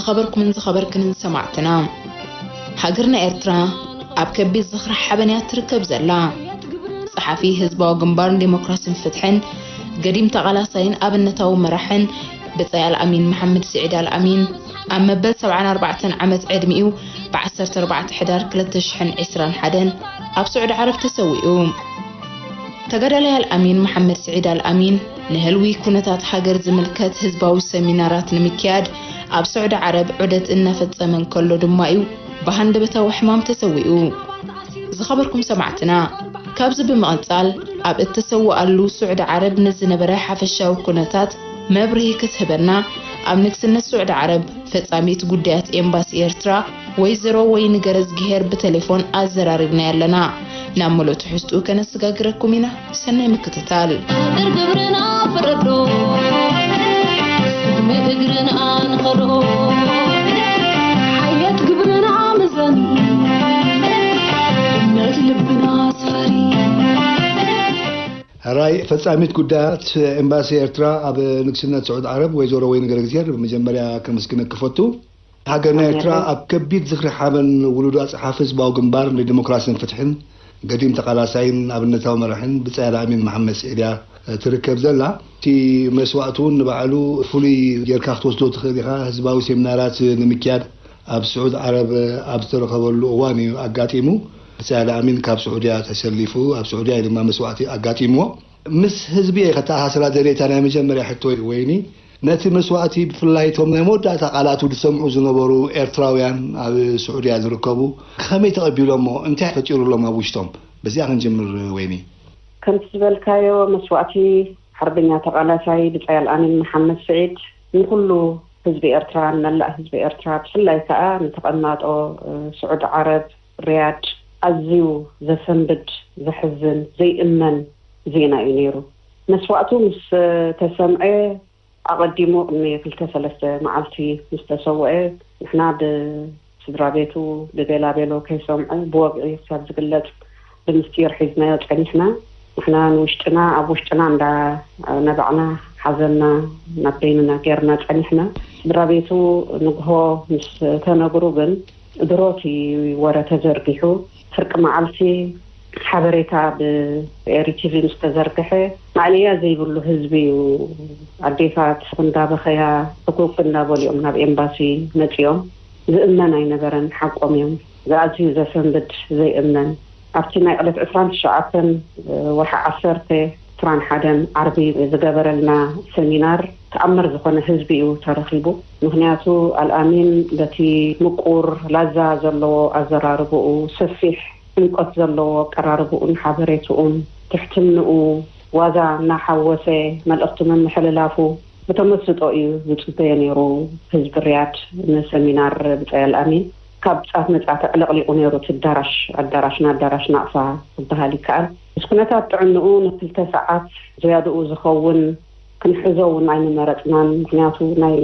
ዝኸበርኩምን ዝኸበርክንን ሰማዕትና፣ ሃገርና ኤርትራ ኣብ ከቢድ ዝኽሪ ሓበን እያ ትርከብ ዘላ። ጸሓፊ ህዝባዊ ግንባር ንዴሞክራሲን ፍትሕን ገዲም ተቓላሳይን ኣብነታዊ መራሕን ብጻይ ኣልኣሚን መሓመድ ስዒድ ኣልኣሚን ኣብ መበል ሰብዓን ኣርባዕተን ዓመት ዕድሚኡ ብ ዓሰርተ ኣርባዕተ ሕዳር ክልተ ሽሕን ዕስራን ሓደን ኣብ ስዑዲ ዓረብ ተሰዊኡ። ተጋዳላይ ኣልኣሚን መሓመድ ስዒድ ኣልኣሚን ንህልዊ ኩነታት ሃገር ዝምልከት ህዝባዊ ሰሚናራት ንምክያድ ኣብ ስዑዲ ዓረብ ዑደት እናፈጸመ እንከሎ ድማ እዩ ብሃንደበታዊ ሕማም ተሰዊኡ። ዝኸበርኩም ሰማዕትና፣ ካብዚ ብምቕጻል ኣብ እተሰወኣሉ ስዑዲ ዓረብ ንዝነበረ ሓፈሻዊ ኩነታት መብርሂ ክትህበና ኣብ ንግስነት ስዑዲ ዓረብ ፈጻሚት ጉዳያት ኤምባሲ ኤርትራ ወይዘሮ ወይኒ ገረዝግሄር ብቴሌፎን ኣዘራሪብናያ ኣለና። ናብ ምሉእ ትሕዝትኡ ከነሰጋግረኩም ኢና። ሰናይ ምክትታል። ግብርና ፍረዶ፣ እግርና ንኸዶ፣ ሓየት ግብርና ምዘን፣ እምነት ልብና ስፈሪ። ሕራይ ፈጻሚት ጉዳያት ኤምባሲ ኤርትራ ኣብ ንግስነት ስዑድ ዓረብ ወይዘሮ ወይኒ ገረዝግሄር ብመጀመርያ ከመስግነኪ እፈቱ። ሃገርና ኤርትራ ኣብ ከቢድ ዝኽሪ ሓበን ውሉዳ ጸሓፊ ህዝባዊ ግንባር ንዲሞክራሲን ፍትሕን ገዲም ተቓላሳይን ኣብነታዊ መራሕን ብጻይ ኣልኣሚን መሓመድ ስዒድ እያ ትርከብ ዘላ። እቲ መስዋእቲ እውን ንባዕሉ ፍሉይ ጌርካ ክትወስዶ ትኽእል ኢኻ። ህዝባዊ ሴሚናራት ንምክያድ ኣብ ስዑድ ዓረብ ኣብ ዝተረኸበሉ እዋን እዩ ኣጋጢሙ። ብጻይ ኣልኣሚን ካብ ስዑድያ ተሰሊፉ ኣብ ስዑድያ እዩ ድማ መስዋእቲ ኣጋጢምዎ። ምስ ህዝቢ እየ ከተኣሳስራ ደልየ። እታ ናይ መጀመርያ ሕቶ እዩ ወይኒ። ነቲ መስዋእቲ ብፍላይ እቶም ናይ መወዳእታ ቃላቱ ዝሰምዑ ዝነበሩ ኤርትራውያን ኣብ ስዑድያ ዝርከቡ ከመይ ተቐቢሎሞ? እንታይ ፈጢሩሎም ኣብ ውሽጦም? በዚኣ ክንጅምር ወይኒ። ከምቲ ዝበልካዮ መስዋእቲ ሓርበኛ ተቓላሳይ ብጻይ ኣልኣሚን መሓመድ ስዒድ ንኹሉ ህዝቢ ኤርትራ፣ ንመላእ ህዝቢ ኤርትራ፣ ብፍላይ ከኣ ንተቐማጦ፣ እ፣ ስዑዲ ዓረብ ሪያድ ኣዝዩ ዘሰንብድ፣ ዘሕዝን፣ ዘይእመን ዜና እዩ ነይሩ። መስዋእቱ ምስ ተሰምዐ ኣቐዲሙ ቅድሚ ክልተ ሰለስተ መዓልቲ ምስ ተሰውአ ንሕና ብስድራ ቤቱ ብቤላ ቤሎ ከይሰምዑ ብወግዒ ክሳብ ዝግለጽ ብምስጢር ሒዝናዮ ጸኒሕና። ንሕና ንውሽጥና ኣብ ውሽጥና እንዳ ነባዕና ሓዘንና ናብ በይንና ጌርና ጸኒሕና። ስድራ ቤቱ ንግሆ ምስ ተነግሩ ግን ድሮቲ ወረ ተዘርጊሑ ፍርቂ መዓልቲ ሓበሬታ ብኤሪ ቲቪ ምስ ተዘርግሐ ማእለያ ዘይብሉ ህዝቢ እዩ። ኣዴታት እንዳበኸያ ሕኩክ እንዳበሉ እዮም ናብ ኤምባሲ መጺኦም። ዝእመን ኣይነበረን። ሓቆም እዮም። ዝኣዝዩ ዘሰንብድ ዘይእመን። ኣብቲ ናይ ዕለት ዕስራን ትሽዓተን ወርሒ ዓሰርተ ዕስራን ሓደን ዓርቢ ዝገበረልና ሰሚናር ተኣምር ዝኾነ ህዝቢ እዩ ተረኺቡ። ምኽንያቱ ኣልኣሚን በቲ ምቁር ላዛ ዘለዎ ኣዘራርብኡ፣ ሰፊሕ ዕምቆት ዘለዎ ኣቀራርብኡን ሓበሬትኡን ትሕትንኡ ዋዛ እናሓወሰ መልእኽቲ ምምሕልላፉ ብተመስጦ እዩ ዝጽበዮ ነይሩ ህዝቢ ሪያድ ንሰሚናር ብጻይ ኣልኣሚን። ካብ ጫፍ ንጫፍ ኣዕለቕሊቑ ነይሩ እቲ ኣዳራሽ፣ ኣዳራሽ ንኣዳራሽ ናቕፋ ክበሃል ይከኣል። ምስ ኩነታት ጥዕንኡ ንክልተ ሰዓት ዝያድኡ ዝኸውን ክንሕዞ እውን ኣይምመረጽናን። ምኽንያቱ ናይ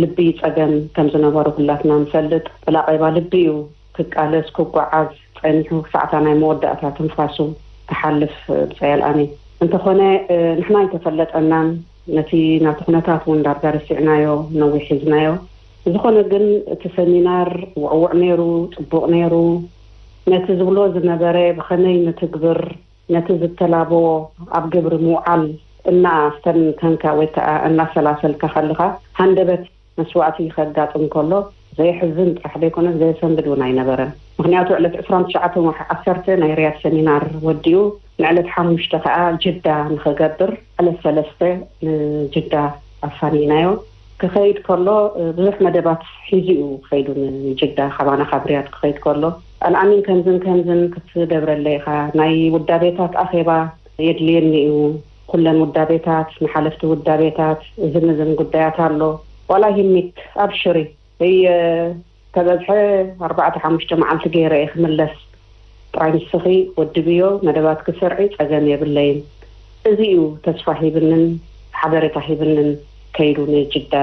ልቢ ጸገም ከም ዝነበሩ ኩላትና ንፈልጥ። ብላቐባ ልቢ እዩ ክቃለስ ክጓዓዝ ጸኒሑ ክሳዕታ ናይ መወዳእታ ትንፋሱ ክሓልፍ ብጸይ ኣልኣሚን። እንተኾነ ንሕና ኣይተፈለጠናን። ነቲ ናቱ ኩነታት እውን ዳርጋ ረሲዕናዮ፣ ነዊሕ ሒዝናዮ። ዝኾነ ግን እቲ ሰሚናር ውዕውዕ ነይሩ፣ ጽቡቕ ነይሩ። ነቲ ዝብሎ ዝነበረ ብኸመይ ንትግብር፣ ነቲ ዝተላበዎ ኣብ ግብሪ ምውዓል እናኣስተንተንካ ወይ ከዓ እናሰላሰልካ ከለኻ ሃንደበት መስዋእቲ ከጋጥም ከሎ ዘየሕዝን ጥራሕ ዘይኮነስ ዘየሰንብድ እውን ኣይነበረን። ምኽንያቱ ዕለት ዕስራን ትሽዓተን ወርሒ ዓሰርተ ናይ ሪያድ ሰሚናር ወዲኡ ንዕለት ሓሙሽተ ከዓ ጅዳ ንኽገብር ዕለት ሰለስተ ንጅዳ ኣፋኒናዮ። ክኸይድ ከሎ ብዙሕ መደባት ሒዙ እዩ ከይዱ ንጅዳ ካባና ካብ ሪያድ ክኸይድ ከሎ ኣልኣሚን ከምዝን ከምዝን ክትገብረለይ ኢኻ ናይ ውዳቤታት ኣኼባ የድልየኒ እዩ። ኩለን ውዳቤታት ንሓለፍቲ ውዳቤታት እዝን እዝን ጉዳያት ኣሎ ዋላ ሂሚት ኣብ ሽሪ እየ ተበዝሐ ኣርባዕተ ሓሙሽተ መዓልቲ ገይረ እየ ክምለስ። ጥራይ ንስኺ ወድብዮ መደባት ክሰርዒ ጸገም የብለይን። እዚ እዩ ተስፋ ሂብንን ሓበሬታ ሂብንን ከይዱ ንጅዳ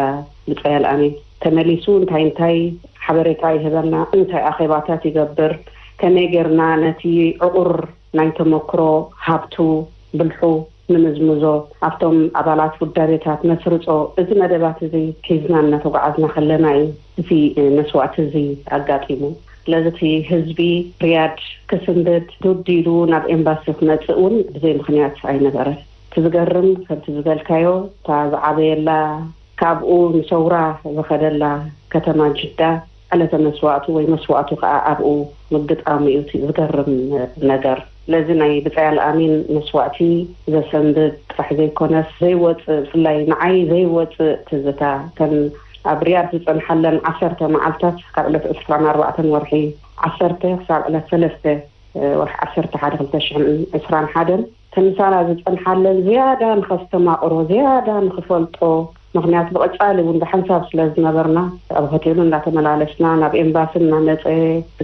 ብጸይ ኣልኣሚን ተመሊሱ እንታይ እንታይ ሓበሬታ ይህበና እንታይ ኣኼባታት ይገብር ከመይ ጌርና ነቲ ዕቑር ናይ ተመክሮ ሃብቱ ብልሑ ንምዝምዞ፣ ኣብቶም ኣባላት ውዳቤታት ነስርጾ፣ እዚ መደባት እዚ ሒዝና እናተጓዓዝና ከለና እዩ እቲ መስዋእቲ እዚ ኣጋጢሙ። ስለዚ እቲ ህዝቢ ሪያድ ክስንብድ ዱድ ኢሉ ናብ ኤምባሲ ክመጽእ እውን ብዘይ ምኽንያት ኣይነበረን። እቲ ዝገርም፣ ከምቲ ዝበልካዮ፣ እታ ዝዓበየላ፣ ካብኡ ንሰውራ ዝኸደላ ከተማ ጅዳ፣ ዕለተ መስዋእቱ ወይ መስዋእቱ ከኣ ኣብኡ ምግጣሙ እዩ እቲ ዝገርም ነገር። ስለዚ ናይ ብጻይ ኣልኣሚን መስዋእቲ ዘሰንብድ ጥራሕ ዘይኮነስ፣ ዘይወጽእ፣ ብፍላይ ንዓይ ዘይወጽእ ትዝታ፣ ከም ኣብ ሪያድ ዝጸንሓለን ዓሰርተ መዓልታት፣ ካብ ዕለት ዕስራን ኣርባዕተን ወርሒ ዓሰርተ ክሳብ ዕለት ሰለስተ ወርሒ ዓሰርተ ሓደ ክልተ ሽሕን ዕስራን ሓደን፣ ተምሳላ ዝጸንሓለን ዝያዳ ንኸስተማቕሮ፣ ዝያዳ ንኽፈልጦ፣ ምኽንያቱ ብቐጻሊ እውን ብሓንሳብ ስለ ዝነበርና፣ ኣብ ሆቴሉ እንዳተመላለስና፣ ናብ ኤምባሲ እናመጸ፣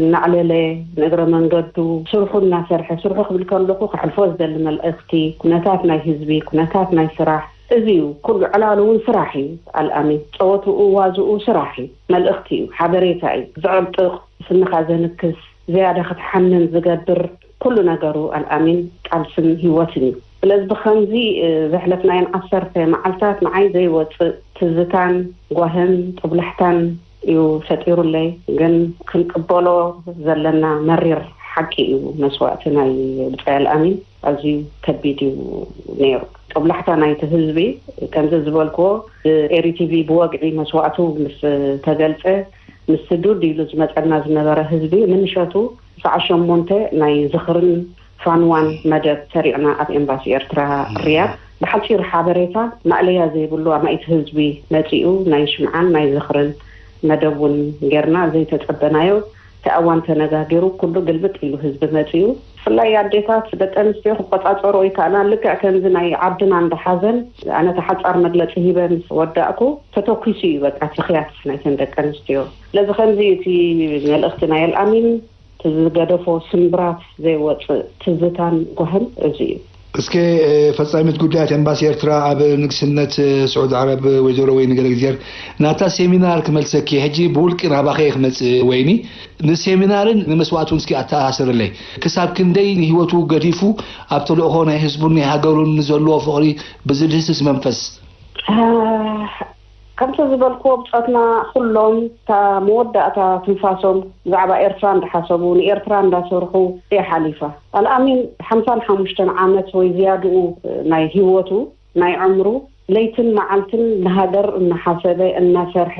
እናዕለለ፣ ንእግረ መንገዱ ስርሑ እናሰርሐ፣ ስርሑ ክብል ከለኹ ከሕልፎ ዝደሊ መልእኽቲ፣ ኩነታት ናይ ህዝቢ፣ ኩነታት ናይ ስራሕ፣ እዚ እዩ። ኩሉ ዕላሉ እውን ስራሕ እዩ። ኣልኣሚን ጸወትኡ ዋዝኡ ስራሕ እዩ። መልእኽቲ እዩ። ሓበሬታ እዩ። ዘዕጥቕ፣ ስንኻ ዘንክስ፣ ዝያዳ ክትሓንን ዝገብር፣ ኩሉ ነገሩ ኣልኣሚን ቃልስን ህይወትን እዩ። ስለዚ ብኸምዚ፣ እ፣ ዘሕለፍናየን ዓሰርተ መዓልታት ንዓይ ዘይወጽእ ትዝታን ጓህን ጦብላሕታን እዩ ፈጢሩለይ። ግን ክንቅበሎ ዘለና መሪር ሓቂ እዩ። መስዋእቲ ናይ ብጻይ ኣልኣሚን ኣዝዩ ከቢድ እዩ ነይሩ። ጦብላሕታ ናይቲ ህዝቢ፣ ከምዚ ዝበልክዎ፣ ብኤሪ ቲቪ ብወግዒ መስዋእቱ ምስ ተገልጸ፣ ምስ ዱድ ኢሉ ዝመጸና ዝነበረ ህዝቢ፣ ንምሸቱ ሰዓት ሸሞንተ ናይ ዝኽርን ፋንዋን መደብ ሰሪዕና ኣብ ኤምባሲ ኤርትራ ሪያድ። ብሓጺር ሓበሬታ፣ ማእለያ ዘይብሉ ኣማኢት ህዝቢ መጺኡ፣ ናይ ሽምዓን ናይ ዝኽርን መደብ እውን ጌርና። ዘይተጸበናዮ፣ እቲ ኣዋን ተነጋጊሩ፣ ኩሉ ግልብጥ ኢሉ ህዝቢ መጺኡ። ብፍላይ ኣዴታት፣ ደቂ ኣንስትዮ ክቆጻጸሮ ይከኣላ። ልክዕ ከምዚ ናይ ዓድና እንዳ ሓዘን፣ ኣነ እቲ ሓጻር መግለጺ ሂበ ምስ ወዳእኩ፣ ተተኲሱ እዩ በቃ እቲ ብኽያት ናይተን ደቂ ኣንስትዮ። ስለዚ ከምዚ እዩ እቲ መልእኽቲ ናይ ኣልኣሚን፣ እቲ ዝገደፎ ስምብራት ዘይወጽእ ትዝታን ጓህን እዚ እዩ። እስከ፣ እ፣ ፈጻሚት ጉዳያት ኤምባሲ ኤርትራ ኣብ ንግስነት፣ እ፣ ስዑድ ዓረብ ወይዘሮ ወይኒ ገለግዚሔር፣ ናታ ሴሚናር ክመልሰኪ፣ ሕጂ ብውልቂ ናባኸ ክመጽእ። ወይኒ፣ ንሴሚናርን ንመስዋእቱን እስኪ ኣተኣሳስርለይ። ክሳብ ክንደይ ንህይወቱ ገዲፉ ኣብ ተልእኾ ናይ ህዝቡን ናይ ሃገሩን ንዘለዎ ፍቕሪ ብዝድህስስ መንፈስ? ኣህ፣ ከምቲ ዝበልክዎ፣ ብጾትና ኩሎም እታ መወዳእታ ትንፋሶም ብዛዕባ ኤርትራ እንዳሓሰቡ፣ ንኤርትራ እንዳሰርሑ እያ ሓሊፋ። ኣልኣሚን ሓምሳን ሓሙሽተን ዓመት ወይ ዝያድኡ ናይ ህይወቱ፣ ናይ ዕምሩ፣ ለይትን መዓልትን ንሃገር እናሓሰበ እናሰርሐ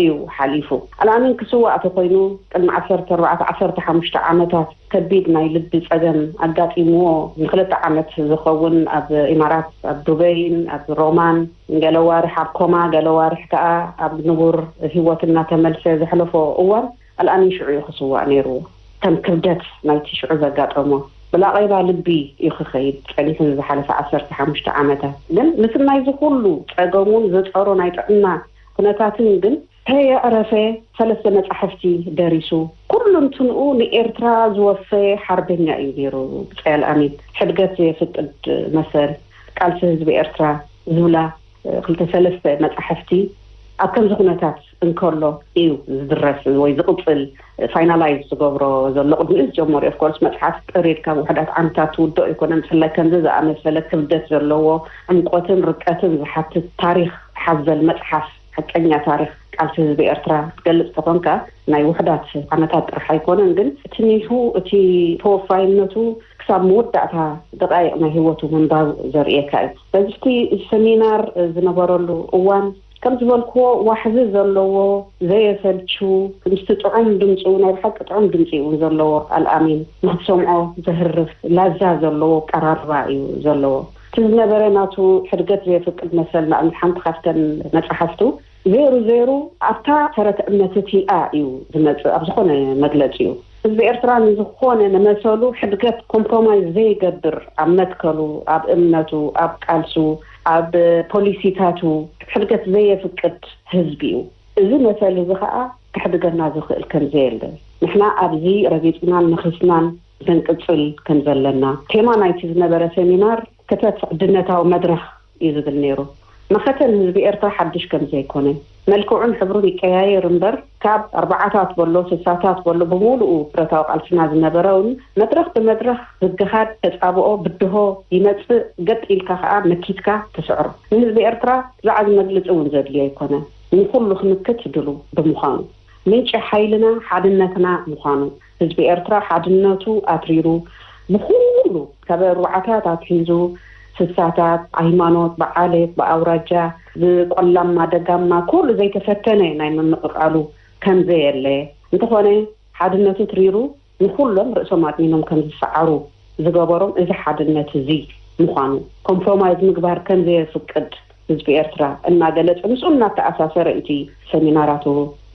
እዩ ሓሊፉ። ኣልኣሚን ክስዋእ ተኾይኑ ቅድሚ ዓሰርተ ኣርባዕተ ዓሰርተ ሓሙሽተ ዓመታት ከቢድ ናይ ልቢ ጸገም ኣጋጢምዎ፣ ንክልተ ዓመት ዝኸውን ኣብ ኢማራት፣ ኣብ ዱበይን ኣብ ሮማን፣ ገለ ዋርሕ ኣብ ኮማ፣ ገለ ዋርሕ ከኣ ኣብ ንቡር ህይወት እናተመልሰ ዘሕለፎ እዋን፣ ኣልኣሚን ሽዑ እዩ ክስዋእ ነይርዎ። ከም ክብደት ናይቲ ሽዑ ዘጋጠሞ ብላቐይባ ልቢ እዩ ክኸይድ ጸኒሑ፣ ዝሓለፈ ዓሰርተ ሓሙሽተ ዓመታት። ግን ምስናይ እዚ ኩሉ ጸገሙን ዘጸሮ ናይ ጥዕና ኩነታትን ግን ከየዕረፈ ሰለስተ መጻሕፍቲ ደሪሱ። ኩሉ እንትንኡ ንኤርትራ ዝወፈየ ሓርበኛ እዩ ነይሩ ብጻይ ኣልኣሚን። ሕድገት ዘየፍቅድ መሰል፣ ቃልሲ ህዝቢ ኤርትራ ዝብላ፣ እ፣ ክልተ ሰለስተ መጻሕፍቲ ኣብ ከምዚ ኩነታት እንከሎ እዩ ዝድረስ ወይ ዝቕጽል፣ ፋይናላይዝ ዝገብሮ ዘሎ። ቅድሚኡ ዝጀመሩ፣ ኦፍኮርስ፣ መጽሓፍ ቀሪድካ ውሕዳት ዓመታት ትውድኦ ኣይኮነን። ብፍላይ ከምዚ ዝኣመሰለ ክብደት ዘለዎ፣ ዕምቆትን ርቀትን ዝሓትት ታሪኽ ሓዘል መጽሓፍ፣ ሓቀኛ ታሪኽ ቃልሲ ህዝቢ ኤርትራ ክትገልጽ ተኾንካ፣ ናይ ውሕዳት ዓመታት ጥራሕ ኣይኮነን፣ ግን እቲ ኒሑ፣ እቲ ተወፋይነቱ ክሳብ መወዳእታ ደቃይቕ ናይ ህይወቱ ምንባብ ዘርእየካ እዩ። በዚ እቲ ሰሚናር ዝነበረሉ እዋን፣ ከም ዝበልክዎ፣ ዋሕዚ ዘለዎ፣ ዘየሰልቹ፣ ምስቲ ጥዑም ድምፁ፣ ናይ ብሓቂ ጥዑም ድምፂ እውን ዘለዎ ኣልኣሚን፣ ንክትሰምዖ ዘህርፍ ላዛ ዘለዎ ኣቀራርባ እዩ ዘለዎ። እቲ ዝነበረ ናቱ ሕድገት ዘየፍቅድ መሰል፣ ንኣብነት፣ ሓንቲ ካብተን መፅሓፍቱ፣ ዘይሩ ዘይሩ ኣብታ ሰረተ እምነት እቲኣ እዩ ዝመጽእ፣ ኣብ ዝኾነ መግለጺኡ። ህዝቢ ኤርትራ ንዝኾነ ንመሰሉ ሕድገት ኮምፕሮማይዝ ዘይገብር፣ ኣብ መትከሉ፣ ኣብ እምነቱ፣ ኣብ ቃልሱ፣ ኣብ ፖሊሲታቱ ሕድገት ዘየፍቅድ ህዝቢ እዩ። እዚ መሰል እዚ ኸኣ ክሕድገና ዝኽእል ከም ዘየለ፣ ንሕና ኣብዚ ረጊጽናን ነኺስናን ክንቅጽል ከም ዘለና፣ ቴማ ናይቲ ዝነበረ ሰሚናር ክተት ዕድነታዊ መድረኽ እዩ ዝብል ነይሩ። መኸተ ንህዝቢ ኤርትራ ሓድሽ ከም ዘይኮነ፣ መልክዑን ሕብሩን ይቀያየር እምበር፣ ካብ ኣርባዓታት በሎ ስሳታት በሎ ብምሉኡ ብረታዊ ቃልስና ዝነበረ እውን መድረኽ ብመድረኽ ዝገሃድ ተጻብኦ ብድሆ ይመጽእ። ገጥ ኢልካ ከኣ መኪትካ ትስዕሮ። ንህዝቢ ኤርትራ ብዛዕባ መግለጺ እውን ዘድልዮ ኣይኮነን። ንኹሉ ክምክት ድሉ ብምዃኑ፣ ምንጪ ሓይልና ሓድነትና ምዃኑ፣ ህዝቢ ኤርትራ ሓድነቱ ኣትሪሩ ብኹሉ ካብ ኣርባዓታት ኣትሒዙ ስሳታት፣ ሃይማኖት፣ ብዓሌት፣ ብኣውራጃ፣ ብቆላማ ደጋማ ኩሉ ዘይተፈተነ ናይ ምምቕቓሉ ከም ዘየለ እንተኾነ፣ ሓድነቱ ትሪሩ ንኹሎም ርእሶም ኣጥሚኖም ከም ዝሰዓሩ ዝገበሮም እዚ ሓድነት እዚ ምዃኑ፣ ኮምፕሮማይዝ ምግባር ከም ዘየፍቅድ ህዝቢ ኤርትራ እናገለጸ ምስኡ እናተኣሳሰረ እቲ ሰሚናራቱ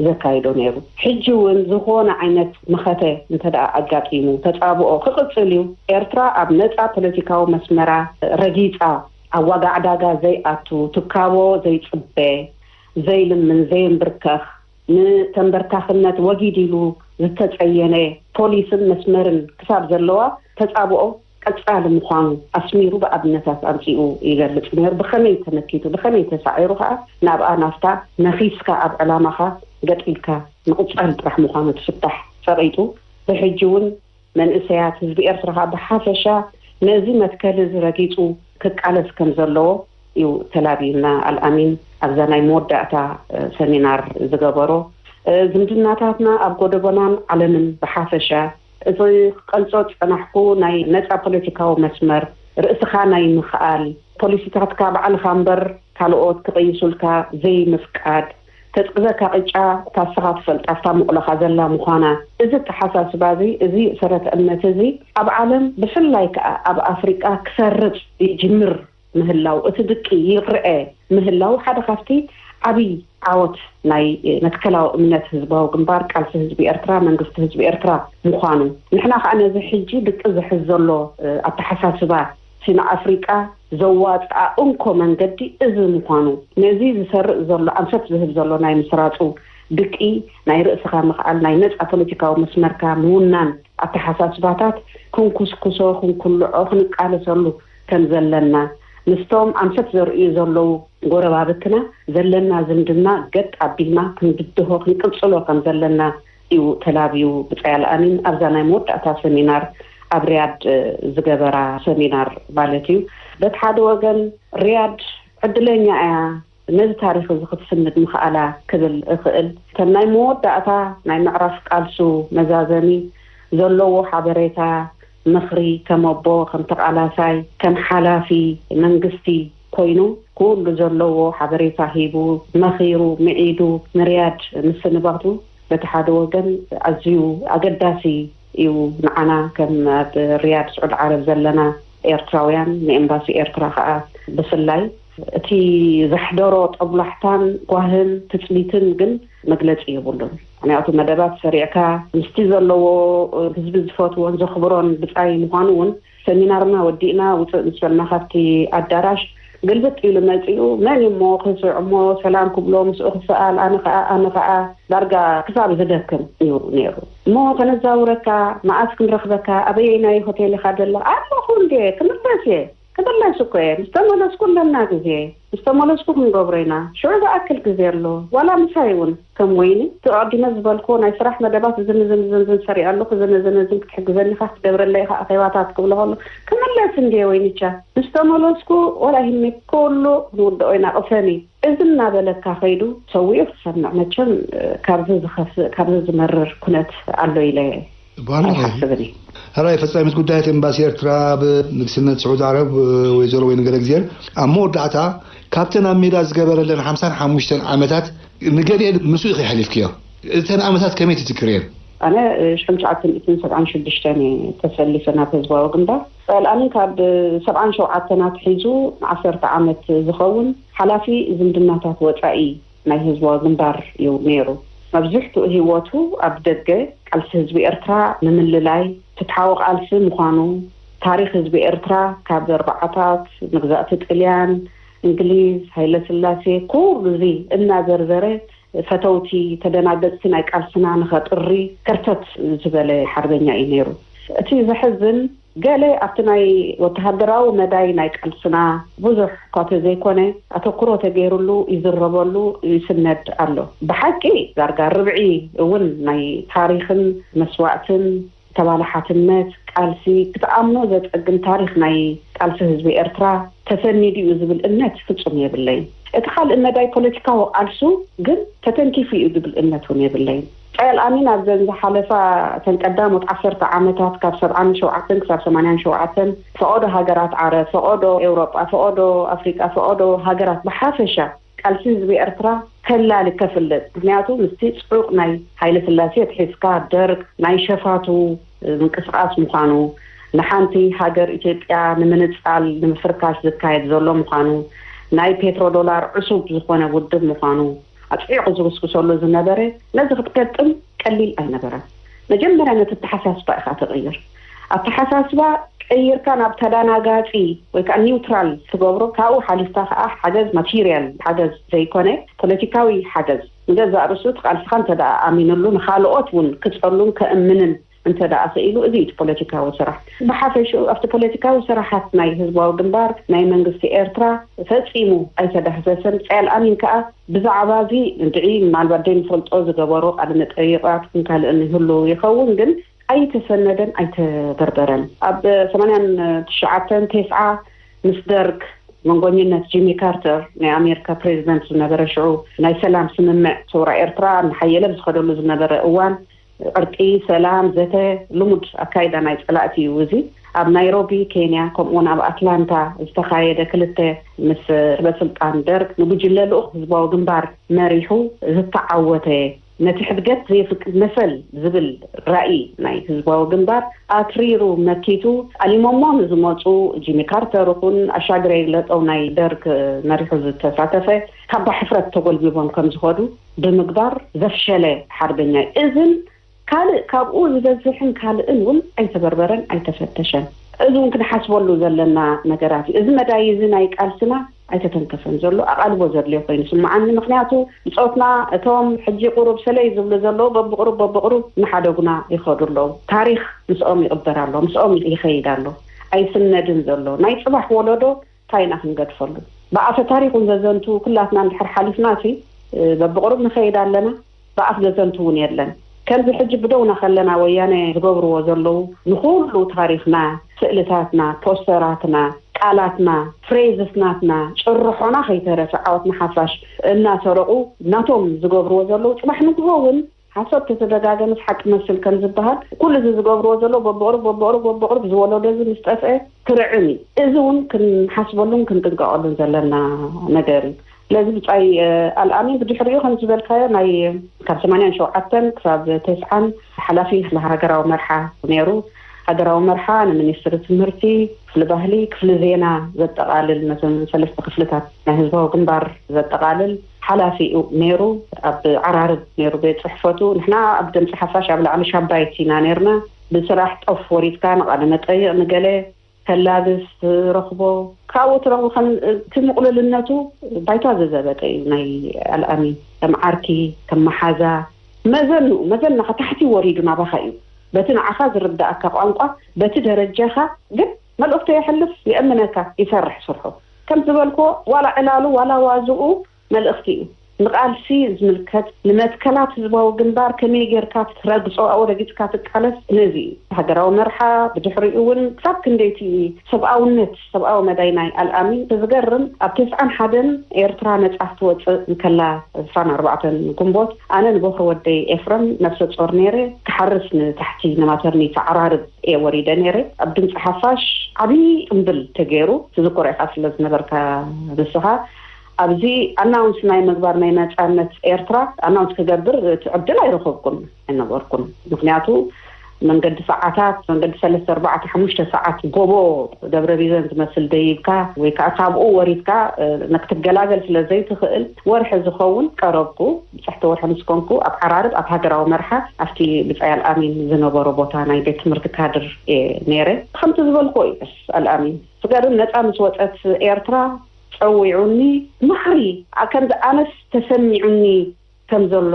ዘካይዶ ነይሩ። ሕጂ እውን ዝኾነ ዓይነት መኸተ እንተ ደኣ ኣጋጢሙ ተጻብኦ ክቕጽል እዩ። ኤርትራ ኣብ ነጻ ፖለቲካዊ መስመራ ረጊጻ፣ ኣብ ዋጋ ዕዳጋ ዘይኣቱ፣ ትካቦ ዘይጽበ፣ ዘይልምን፣ ዘየንብርከኽ፣ ንተንበርካኽነት ወጊድ ኢሉ ዝተጸየነ ፖሊስን መስመርን ክሳብ ዘለዋ ተጻብኦ ቀጻሊ ምዃኑ ኣስሚሩ ብኣብነታት ኣምጺኡ ይገልጽ ነይሩ። ብኸመይ ተመኪቱ፣ ብኸመይ ተሳዒሩ ከኣ ናብኣ ናፍታ ነኺስካ ኣብ ዕላማኻ ገጢልካ ምቕጻል ጥራሕ ምዃኑ ትፍታሕ ጸቒጡ ብሕጂ እውን መንእሰያት ህዝቢ ኤርትራ ከኣ ብሓፈሻ ነዚ መትከል እዚ ረጊጹ ክቃለስ ከም ዘለዎ እዩ ተላብዩና ኣልኣሚን ኣብዛ ናይ መወዳእታ ሰሚናር ዝገበሮ። ዝምድናታትና ኣብ ጎደቦናን ዓለምን ብሓፈሻ፣ እቲ ክቐልጾ ዝጸናሕኩ ናይ ነጻ ፖለቲካዊ መስመር፣ ርእስኻ ናይ ምኽኣል፣ ፖሊሲታትካ ባዕልኻ እምበር ካልኦት ክቕይሱልካ ዘይምፍቃድ፣ ተጽግበካ ቅጫ እታ ንስኻ ትፈልጣ እታ ምቑለኻ ዘላ ምዃና፣ እዚ ኣተሓሳስባ እዚ፣ እዚ ሰረተ እምነት እዚ ኣብ ዓለም ብፍላይ ከኣ ኣብ ኣፍሪቃ ክሰርጽ ይጅምር ምህላው፣ እቲ ድቂ ይርአ ምህላው ሓደ ካብቲ ዓብዪ ዓወት ናይ መትከላዊ እምነት ህዝባዊ ግንባር፣ ቃልሲ ህዝቢ ኤርትራ፣ መንግስቲ ህዝቢ ኤርትራ ምዃኑ፣ ንሕና ከኣ ነዚ ሕጂ ድቂ ዝሕዝ ዘሎ ኣተሓሳስባ፣ እቲ ንኣፍሪቃ ዘዋጽኣ እንኮ መንገዲ እዚ ምዃኑ፣ ነዚ ዝሰርጽ ዘሎ ኣንፈት ዝህብ ዘሎ ናይ ምስራጹ ድቂ፣ ናይ ርእስኻ ምኽኣል፣ ናይ ነጻ ፖለቲካዊ መስመርካ ምውናን ኣተሓሳስባታት ክንኩስኩሶ፣ ክንኩልዖ፣ ክንቃለሰሉ ከም ዘለና፣ ምስቶም ኣንፈት ዘርእዩ ዘለዉ ጎረባብትና ዘለና ዝምድና ገጥ ኣቢልና ክንብድሆ፣ ክንቅጽሎ ከም ዘለና እዩ ተላብዩ። ብጻይ ኣልኣሚን ኣብዛ ናይ መወዳእታ ሰሚናር ኣብ ሪያድ ዝገበራ ሰሚናር ማለት እዩ። በቲ ሓደ ወገን ሪያድ ዕድለኛ እያ ነዚ ታሪኽ እዚ ክትስንድ ምኽኣላ ክብል እኽእል። ከም ናይ መወዳእታ ናይ ምዕራፍ ቃልሱ መዛዘሚ ዘለዎ ሓበሬታ፣ ምኽሪ፣ ከም ኣቦ፣ ከም ተቓላሳይ፣ ከም ሓላፊ መንግስቲ ኮይኑ ኩሉ ዘለዎ ሓበሬታ ሂቡ፣ መኺሩ፣ ምዒዱ ንሪያድ ምስንባቱ በቲ ሓደ ወገን ኣዝዩ ኣገዳሲ እዩ። ንዓና ከም ኣብ ሪያድ ስዑድ ዓረብ ዘለና ኤርትራውያን፣ ንኤምባሲ ኤርትራ ከኣ ብፍላይ፣ እቲ ዘሕደሮ ጦብላሕታን ጓህን ትጽቢትን ግን መግለጺ የብሉን። ምኽንያቱ መደባት ሰሪዕካ ምስቲ ዘለዎ ህዝቢ ዝፈትዎን ዘኽብሮን ብጻይ ምዃኑ እውን፣ ሰሚናርና ወዲእና ውፅእ ምስ በልና ካብቲ ኣዳራሽ፣ ግልብጥ ኢሉ መፂኡ፣ መን እዩ እሞ ክስዕ እሞ ሰላም ክብሎ፣ ምስኡ ክሰኣል፣ ኣነ ከዓ ኣነ ከዓ ዳርጋ ክሳብ ዝደክም እዩ ነይሩ። እሞ ከነዛውረካ፣ መዓስ ክንረኽበካ፣ ኣበየናይ ሆቴል ኢኻ ዘለኻ? ኣለኹ እንዴ፣ ክምለስ እየ። ክምለስ እኮ እየ። ምስ ተመለስኩ ኣለና ግዜ። ምስ ተመለስኩ ክንገብሮ ኢና። ሽዑ ዝኣክል ግዜ ኣሎ። ዋላ ምሳይ እውን ከም ወይኒ፣ እቲ ኣቐዲመ ዝበልኩዎ ናይ ስራሕ መደባት፣ እዝን እዝን እዝን እዝን ሰሪዐ ኣለኹ፣ እዝን እዝን እዝን ክትሕግዘኒ ኢኻ፣ ክትገብረለይ ኢኻ፣ ኣኼባታት ክብሎ ከሎ፣ ክምለስ እንድየ ወይኒቻ። ምስ ተመለስኩ ዋላ ይህኒ፣ ኩሉ ክንውድኦ ኢና፣ ቅሰኒ። እዚ እናበለካ ከይዱ ሰዊኡ ክሰምዕ፣ መቸም፣ ካብዚ ዝኸፍእ፣ ካብዚ ዝመርር ኩነት ኣሎ ኢለ በኋላ ኣይሓስብን እየ። ሕራይ ፈጻሚት ጉዳያት ኤምባሲ ኤርትራ ኣብ ንግስነት ስዑድ ዓረብ ወይዘሮ ወይኒ ገረግዚሔር ኣብ መወዳእታ፣ ካብተን ኣብ ሜዳ ዝገበረለን ሓምሳን ሓሙሽተን ዓመታት ንገሊአን ምስኡ ኢኺ ኣሕሊፍክዮ። እተን ዓመታት ከመይ ትዝክርየን? ኣነ ሽሕን ትሽዓተ ሚእትን ሰብዓን ሽዱሽተን እየ ተሰሊፈ ናብ ህዝባዊ ግንባር። ጸልኣኒ ካብ ሰብዓን ሸውዓተን ኣትሒዙ ንዓሰርተ ዓመት ዝኸውን ሓላፊ ዝምድናታት ወጻኢ ናይ ህዝባዊ ግንባር እዩ ነይሩ። መብዝሕትኡ ህይወቱ ኣብ ደገ ቃልሲ ህዝቢ ኤርትራ ንምልላይ ፍትሓዊ ቃልሲ ምዃኑ፣ ታሪኽ ህዝቢ ኤርትራ ካብ ኣርባዓታት፣ መግዛእቲ ጥልያን፣ እንግሊዝ፣ ሃይለ ስላሴ፣ ኩሉ እዚ እናዘርዘረ፣ ፈተውቲ፣ ተደናገጽቲ ናይ ቃልስና ንኸጥሪ ከርተት ዝበለ ሓርበኛ እዩ ነይሩ። እቲ ዘሕዝን፣ ገለ ኣብቲ ናይ ወተሃደራዊ መዳይ ናይ ቃልስና ብዙሕ እኳ ተዘይኮነ ኣተኩሮ ተገይሩሉ ይዝረበሉ ይስነድ ኣሎ። ብሓቂ ዳርጋ ርብዒ እውን ናይ ታሪኽን መስዋእትን ተባላሓትነት ቃልሲ ክትኣምኖ ዘጸግም ታሪኽ ናይ ቃልሲ ህዝቢ ኤርትራ ተሰኒዱ እዩ ዝብል እምነት ፍጹም የብለይን። እቲ ካልእ መዳይ ፖለቲካዊ ቃልሱ ግን ተተንኪፉ እዩ ዝብል እምነት እውን የብለይን። ጸየል ኣሚን ኣብዘን ዝሓለፋ እተን ቀዳሞት ዓሰርተ ዓመታት ካብ ሰብዓን ሸውዓተን ክሳብ ሰማንያን ሸውዓተን ፈቐዶ ሃገራት ዓረብ፣ ፈቐዶ ኤውሮጳ፣ ፈቐዶ ኣፍሪቃ፣ ፈቐዶ ሃገራት ብሓፈሻ ቃልሲ ህዝቢ ኤርትራ ከላሊ ከፍልጥ። ምክንያቱ ምስቲ ጽዑቕ ናይ ሃይለ ስላሴ ትሒዝካ ደርግ ናይ ሸፋቱ ምንቅስቃስ ምዃኑ፣ ንሓንቲ ሃገር ኢትዮጵያ ንምንጻል ንምፍርካሽ ዝካየድ ዘሎ ምዃኑ፣ ናይ ፔትሮ ዶላር ዕሱብ ዝኾነ ውድብ ምዃኑ ኣጽዒቑ ዝውስክሰሉ ዝነበረ፣ ነዚ ክትገጥም ቀሊል ኣይነበረን። መጀመርያ ነቲ ኣተሓሳስባ ኢኻ ትቕይር። ኣተሓሳስባ ቀይርካ ናብ ተዳናጋጺ ወይ ከዓ ኒውትራል ትገብሮ፣ ካብኡ ሓሊፍካ ከዓ ሓገዝ ማቴሪያል ሓገዝ ዘይኮነ ፖለቲካዊ ሓገዝ ንገዛእ ርእሱ እቲ ቃልስኻ እንተ ደኣ ኣሚንሉ ንኻልኦት እውን ክጸሉን ከእምንን እንተ ደኣ ክኢሉ፣ እዚ እዩ እቲ ፖለቲካዊ ስራሕ። ብሓፈሽኡ ኣብቲ ፖለቲካዊ ስራሓት ናይ ህዝባዊ ግንባር ናይ መንግስቲ ኤርትራ ፈጺሙ ኣይተዳህሰሰን። ጸያል ኣሚን ከኣ ብዛዕባ እዚ እንድዒ ምናልባት ደይ ንፈልጦ ዝገበሮ ቃለ መጠይቓት ክንካልእን ይህሉ ይኸውን፣ ግን ኣይተሰነደን ኣይተበርበረን። ኣብ ሰማንያን ትሽዓተን ቴስዓ ምስ ደርግ መንጎኝነት ጂሚ ካርተር ናይ ኣሜሪካ ፕሬዚደንት ዝነበረ ሽዑ ናይ ሰላም ስምምዕ ሰውራ ኤርትራ እናሓየለ ብዝኸደሉ ዝነበረ እዋን ቅርቂ ሰላም ዘተ ልሙድ ኣካይዳ ናይ ጸላእቲ እዩ። እዚ ኣብ ናይሮቢ ኬንያ ከምኡውን ኣብ ኣትላንታ ዝተኻየደ ክልተ ምስ ሰበስልጣን ደርግ ንጉጅለ ልኡኽ ህዝባዊ ግንባር መሪሑ ዝተዓወተ ነቲ ሕድገት ዘየፍቅድ መሰል ዝብል ራእይ ናይ ህዝባዊ ግንባር ኣትሪሩ መኪቱ ኣሊሞሞ ንዝመፁ ጂሚ ካርተር ይኹን ኣሻግረ ይግለፀው ናይ ደርግ መሪሑ ዝተሳተፈ ካባ ሕፍረት ተጎልቢቦም ከም ዝኸዱ ብምግባር ዘፍሸለ ሓርበኛ እዩ። እዝን ካልእ ካብኡ ዝበዝሕን ካልእን እውን ኣይተበርበረን ኣይተፈተሸን። እዚ እውን ክንሓስበሉ ዘለና ነገራት እዩ። እዚ መዳይ እዚ ናይ ቃልስና ኣይተተንከፈን ዘሎ ኣቓልቦ ዘድልዮ ኮይኑ ስምዓኒ። ምክንያቱ ብፆትና እቶም ሕጂ ቁሩብ ሰለይ ዝብሉ ዘለዉ በብቁሩብ በብቁሩብ እናሓደጉና ይኸዱ ኣለዉ። ታሪኽ ምስኦም ይቕበር ኣሎ፣ ምስኦም ይኸይድ ኣሎ፣ ኣይስነድን ዘሎ። ናይ ፅባሕ ወለዶ እንታይ ኢና ክንገድፈሉ? ብኣፈ ታሪኹን ዘዘንቱ ኩላትና እንድሕር ሓሊፍና ሲ በብቕሩብ ንኸይድ ኣለና። ብኣፍ ዘዘንቱ እውን የለን። ከምዚ ሕጂ ብደውና ከለና ወያነ ዝገብርዎ ዘለዉ ንኹሉ ታሪኽና፣ ስእልታትና፣ ፖስተራትና፣ ቃላትና፣ ፍሬዝስ ናትና፣ ጭርሖና ከይተረፈ ዓወት ንሓፋሽ እናሰረቑ ናቶም ዝገብርዎ ዘለዉ ጽባሕ ንግሆ እውን ሓሶት ተተደጋገመስ ሓቂ መስል ከም ዝበሃል ኩሉ እዚ ዝገብርዎ ዘለዉ በብቕሩብ በብቕሩብ በብቕሩብ ዝወለዶ እዚ ምስ ጠፍአ ክርዕም እዩ። እዚ እውን ክንሓስበሉን ክንጥንቀቐሉን ዘለና ነገር እዩ። ስለዚ ብጻይ ኣልኣሚን ብድሕሪኡ ከም ዝበልካዮ ናይ ካብ ሰማንያን ሸውዓተን ክሳብ ተስዓን ሓላፊ ክፍሊ ሃገራዊ መርሓ ነይሩ። ሃገራዊ መርሓ ንሚኒስትሪ ትምህርቲ፣ ክፍሊ ባህሊ፣ ክፍሊ ዜና ዘጠቓልል ነዘን ሰለስተ ክፍልታት ናይ ህዝባዊ ግንባር ዘጠቓልል ሓላፊ እዩ ነይሩ። ኣብ ዓራርብ ነይሩ ቤት ጽሕፈቱ። ንሕና ኣብ ድምፂ ሓፋሽ ኣብ ላዕሊ ሻባይቲ ኢና ነይርና። ብስራሕ ጠፍ ወሪድካ ንቃለ መጠይቕ ንገለ ከላግስ ትረኽቦ ካብኡ ትረኽቦ ከም እቲ ምቕሉልነቱ ባይታ ዘዘበጠ እዩ። ናይ ኣልኣሚ ከም ዓርኪ ከም መሓዛ መዘኑ መዘንኻ ታሕቲ ወሪዱ ናባኻ እዩ። በቲ ንዓኻ ዝርዳእካ ቋንቋ በቲ ደረጃኻ ግን መልእኽቱ የሕልፍ፣ የእምነካ፣ ይሰርሕ ስርሑ። ከም ዝበልክዎ ዋላ ዕላሉ ዋላ ዋዝኡ መልእኽቲ እዩ። ንቃልሲ ዝምልከት ንመትከላት ህዝባዊ ግንባር ከመይ ጌርካ ትረግጾ ኣብኡ ረጊጽካ ትቃለስ ነዚ እዩ። ሃገራዊ መርሓ ብድሕሪኡ እውን ክሳብ ክንደይቲ ሰብኣውነት ሰብኣዊ መዳይ ናይ ኣልኣሚ ዝገርም ኣብ ተስዓን ሓደን ኤርትራ ነጻ ክትወጽእ እንከላ ዕስራን ኣርባዕተን ግንቦት ኣነ ንቦኽሪ ወደይ ኤፍረም ነፍሰ ጾር ነይረ ክሓርስ ንታሕቲ ንማተርኒቲ ዓራርብ እየ ወሪደ ነይረ። ኣብ ድምፂ ሓፋሽ ዓብዪ ጽምብል ተገይሩ ትዝኮሮ ኢኻ ስለ ዝነበርካ ንስኻ ኣብዚ ኣናውንስ ናይ ምግባር ናይ ነፃነት ኤርትራ ኣናውንስ ክገብር እቲ ዕድል ኣይረኸብኩን ኣይነበርኩን። ምክንያቱ መንገዲ ሰዓታት መንገዲ ሰለስተ ኣርባዕተ ሓሙሽተ ሰዓት ጎቦ ደብረ ቢዘን ዝመስል ደይብካ ወይ ከዓ ካብኡ ወሪድካ ክትገላገል ስለ ዘይትኽእል ወርሒ ዝኸውን ቀረብኩ ብፅሕቲ ወርሒ ምስ ኮንኩ ኣብ ዓራርብ ኣብ ሃገራዊ መርሓ ኣብቲ ብፃይ ኣልኣሚን ዝነበሮ ቦታ ናይ ቤት ትምህርቲ ካድር እየ ነይረ። ከምቲ ዝበልክዎ እዩ መስ ኣልኣሚን ስጋድን ነፃ ምስ ወፀት ኤርትራ ፀዊዑኒ ማዕሪ ከምዚ ኣነስ ተሰሚዑኒ ከም ዘሎ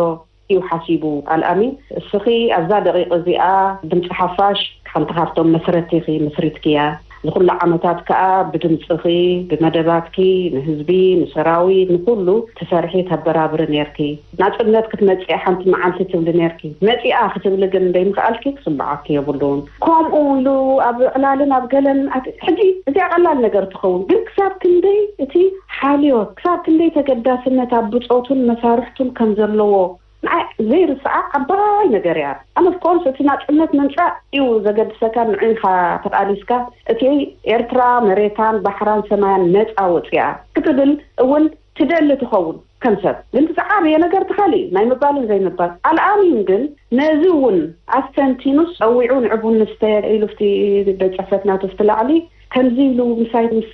እዩ ሓሲቡ ኣልኣሚን። እስኺ ኣብዛ ደቂቕ እዚኣ ድምፂ ሓፋሽ ሓንቲ ካብቶም መስረቲ ኢኺ፣ መስሪትክያ። ዝኹሉ ዓመታት ከኣ ብድምጽኺ፣ ብመደባትኪ ንህዝቢ፣ ንሰራዊት፣ ንኹሉ ትሰርሒ ተበራብሪ ኔርኪ። ናጽነት ክትመጽእ ሓንቲ መዓልቲ ትብሊ ኔርኪ። መጺኣ ክትብሊ ግን እንደይምኽኣልኪ ክስምዓኪ የብሉን። ከምኡ ኢሉ ኣብ ዕላልን ኣብ ገለን ኣት-፣ ሕጂ እዚኣ ቀላል ነገር ትኸውን፣ ግን ክሳብ ክንደይ እቲ ሓልዮት፣ ክሳብ ክንደይ ተገዳስነት ኣብ ብጾቱን መሳርሕቱን ከም ዘለዎ ንዓይ ዘይርስዓ ዓባይ ነገር እያ። ኣነ ኦፍኮርስ እቲ ናጽነት ምምጻእ እዩ ዘገድሰካ፣ ንዕኻ ተቓሊስካ እቲ ኤርትራ መሬታን ባሕራን ሰማያን ነጻ ወጺኣ ክትብል እውን ትደሊ ትኸውን ከም ሰብ። ግን እቲ ዝዓበየ ነገር ትኻሊ ናይ ምባልን ዘይምባል። ኣልኣሚን ግን ነዚ እውን ኣስተንቲኑስ ጸዊዑ ንዕቡን ንስተ ኢሉ ፍቲ ቤት ጽሕፈት ናቱ ፍቲ ላዕሊ ከምዚ ኢሉ ምሳይ ምስ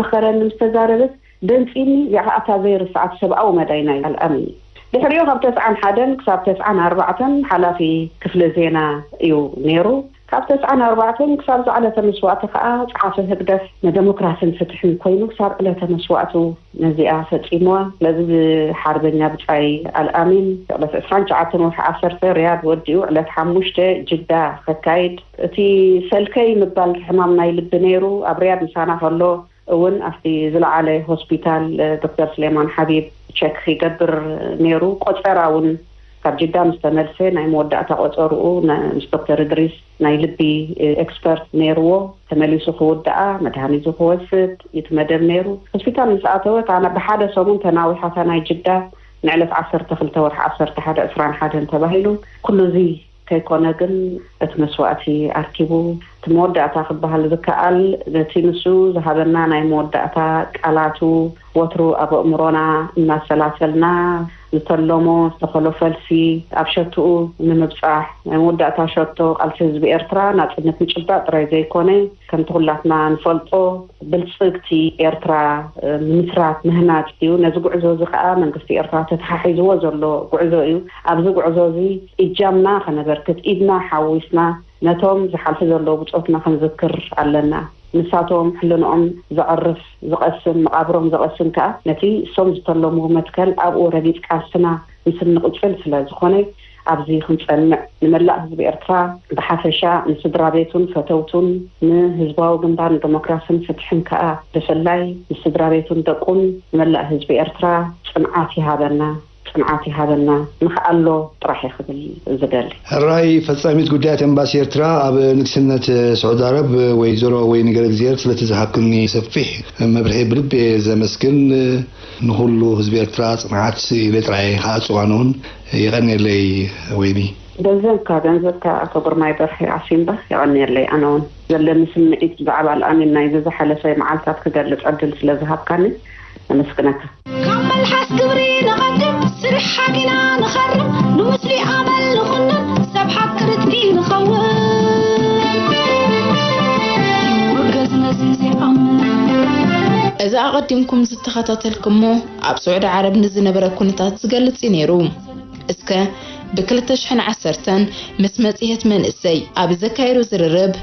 መኸረኒ ምስ ተዛረበስ ደንጺኒ። እዚኣ ኸኣ እታ ዘይርስዓት ሰብኣዊ መዳይ ናይ ኣልኣሚን እዩ። ድሕሪኡ ካብ ተስዓን ሓደን ክሳብ ተስዓን ኣርባዕተን ሓላፊ ክፍሊ ዜና እዩ ነይሩ። ካብ ተስዓን ኣርባዕተን ክሳብ እዛ ዕለተ መስዋእቲ ከኣ ጸሓፊ ህግደፍ ንደሞክራስን ፍትሕን ኮይኑ ክሳብ ዕለተ መስዋእቱ ነዚኣ ፈጺምዋ። ስለዚ ብሓርበኛ ብጻይ ኣልኣሚን ዕለት ዕስራን ትሽዓተን ወርሒ ዓሰርተ ሪያድ ወዲኡ ዕለት ሓሙሽተ ጅዳ ከካይድ፣ እቲ ሰልከይ ምባል ሕማም ናይ ልቢ ነይሩ። ኣብ ሪያድ ምሳና ከሎ እውን ኣብቲ ዝለዓለ ሆስፒታል ዶክተር ስሌማን ሓቢብ ቸክ ይገብር ነይሩ። ቆጸራ እውን ካብ ጅዳ ምስ ተመልሰ ናይ መወዳእታ ቆጸርኡ ነ-፣ ምስ ዶክተር እድሪስ ናይ ልቢ ኤክስፐርት ነይርዎ። ተመሊሱ ክውድኣ መድሃኒቱ ክወስድ እዩ እቲ መደብ ነይሩ። ሆስፒታል ምስ ኣተወ እታ ነ-፣ ብሓደ ሰሙን ተናዊሓታ ናይ ጅዳ ንዕለት ዓሰርተ ክልተ ወርሒ ዓሰርተ ሓደ ዕስራን ሓደን ተባሂሉ። ኩሉ እዚ ከይኮነ ግን እቲ መስዋእቲ ኣርኪቡ እቲ መወዳእታ ክበሃል ዝከኣል ነቲ ንሱ ዝሃበና ናይ መወዳእታ ቃላቱ ወትሩ ኣብ ኣእምሮና እናሰላሰልና ዝተለሞ ዝተኸሎ ፈልሲ ኣብ ሸቶኡ ንምብጻሕ ናይ መወዳእታ ሸቶ ቃልሲ ህዝቢ ኤርትራ ናጽነት ምጭባጥ ጥራይ ዘይኮነ ከምቲ ኩላትና ንፈልጦ ብልጽግቲ ኤርትራ፣ እ፣ ምምስራት፣ ምህናጽ እዩ። ነዚ ጉዕዞ እዚ ከኣ መንግስቲ ኤርትራ ተተሓሒዝዎ ዘሎ ጉዕዞ እዩ። ኣብዚ ጉዕዞ እዚ እጃምና ከነበርክት፣ ኢድና ሓዊስና ነቶም ዝሓልፉ ዘለዉ ብጾትና ክንዝክር ኣለና። ንሳቶም ሕልንኦም ዘዕርፍ፣ ዝቐስን፣ መቓብሮም ዘቐስን ከኣ ነቲ እሶም ዝተለምዎ መትከል ኣብኡ ረጊጽ ቃልስና ምስ እንቕጽል ስለ ዝኾነ፣ ኣብዚ ክንጸንዕ፣ ንመላእ ህዝቢ ኤርትራ ብሓፈሻ፣ ንስድራ ቤቱን ፈተውቱን፣ ንህዝባዊ ግንባር ንደሞክራስን ፍትሕን ከኣ ብፍላይ ንስድራ ቤቱን ደቁን፣ ንመላእ ህዝቢ ኤርትራ ጽንዓት ይሃበና፣ ጽንዓት ይሃበና። ንኽኣሎ ጥራሕ እየ ክብል ዝደሊ። ሕራይ ፈጻሚት ጉዳያት ኤምባሲ ኤርትራ ኣብ ንግስነት ስዑዲ ዓረብ ወይዘሮ ወይኒ ገረግዚሔር ስለቲ ዝሃብክኒ ሰፊሕ መብርሂ ብልቢ እየ ዘመስግን። ንኹሉ ህዝቢ ኤርትራ ጽንዓት ኢለ ጥራይ ከኣ ጽዋኖን የቐንየለይ ወይኒ። ገንዘብካ፣ ገንዘብካ ኣቶ ግርማይ በርሀ ዓሲምባ የቐንየለይ። ኣነ እውን ዘለኒ ስምዒት ብዛዕባ ኣልኣሚን ናይዚ ዝሓለፈ መዓልታት ክገልጽ ዕድል ስለ ዝሃብካኒ ኣመስግነካ። ካብ መልሓስ ግብሪ ንቐድም፣ ስርሕ ሓጊና ንኸርም፣ ንምስሊ ኣመል ንኹንን፣ ሰብ ሓቂ ርትኪ ንኸውን። ይወገዝ ነዚ ዘይኣምን። እዚ ኣቐዲምኩም ዝተኸታተልኩሞ ኣብ ስዑዲ ዓረብ ንዝነበረ ኩነታት ዝገልጽ እዩ ነይሩ። እስከ ብ ክልተ ሽሕን ዓሰርተን ምስ መጽሔት መንእሰይ ኣብ ዘካየዶ ዝርርብ፣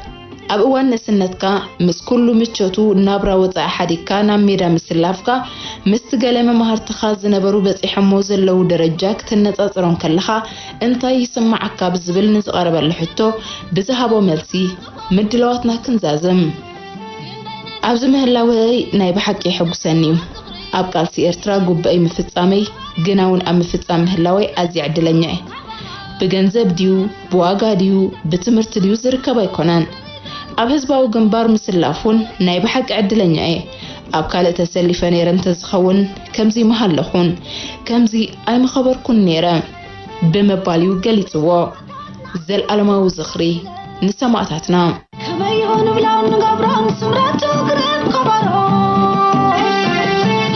ኣብ እዋን ንእስነትካ ምስ ኩሉ ምቾቱ ናብራ ወጻኢ ሓዲግካ ናብ ሜዳ ምስላፍካ፣ ምስቲ ገለ መማህርትኻ ዝነበሩ በጺሖሞ ዘለዉ ደረጃ ክትነጻጽሮም ከለኻ እንታይ ይስምዓካ ብዝብል ንዝቐረበሉ ሕቶ ብዝሃቦ መልሲ ምድላዋትና ክንዛዝም። ኣብዚ ምህላወይ ናይ ብሓቂ የሐጉሰኒ እዩ። ኣብ ቃልሲ ኤርትራ ጉባኤ ምፍጻመይ፣ ግና እውን ኣብ ምፍጻም ምህላወይ ኣዝየ ዕድለኛ እየ። ብገንዘብ ድዩ፣ ብዋጋ ድዩ፣ ብትምህርቲ ድዩ ዝርከብ ኣይኮነን። ኣብ ህዝባዊ ግንባር ምስላፍ እውን ናይ ብሓቂ ዕድለኛ እየ። ኣብ ካልእ ተሰሊፈ ነይረ እንተዝኸውን ከምዚ ምሃለኹን፣ ከምዚ ኣይምኸበርኩን ነይረ ብምባል እዩ ገሊጽዎ። ዘልኣለማዊ ዝኽሪ ንሰማእታትና። ከመይ ይኹን ብላው ንገብሮን ስምረቱ ክረብ ከበሮ።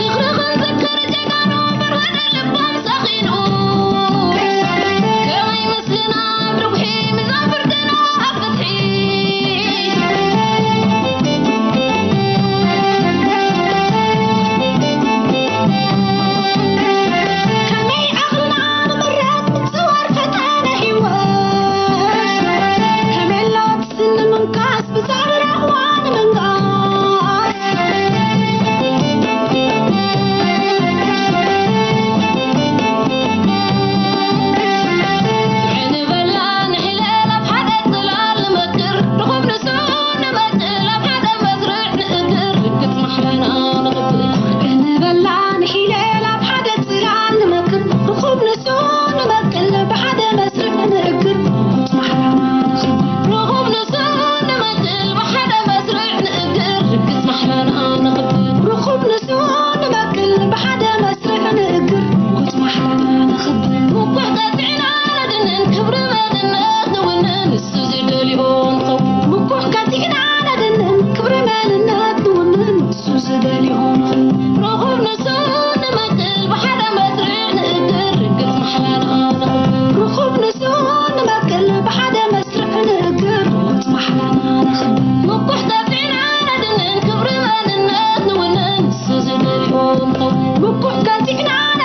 ዝኽሪ ክንዝክር ጀጋኑ በርሀደ ልቦም ሰኺኑ። ከመይ ምስልና ኣብ ርጉሒ ምዛን ፍርድና ኣብ ፍትሒ። ከመይ ዓቕልና ንምረት ምጽዋር ፈተነ ህይወት። ከመይ ኣለወት ስኒ ምንካስ ብዛዕባ ራህዋ ንምንጋስ። ምኩዕ ገዚእና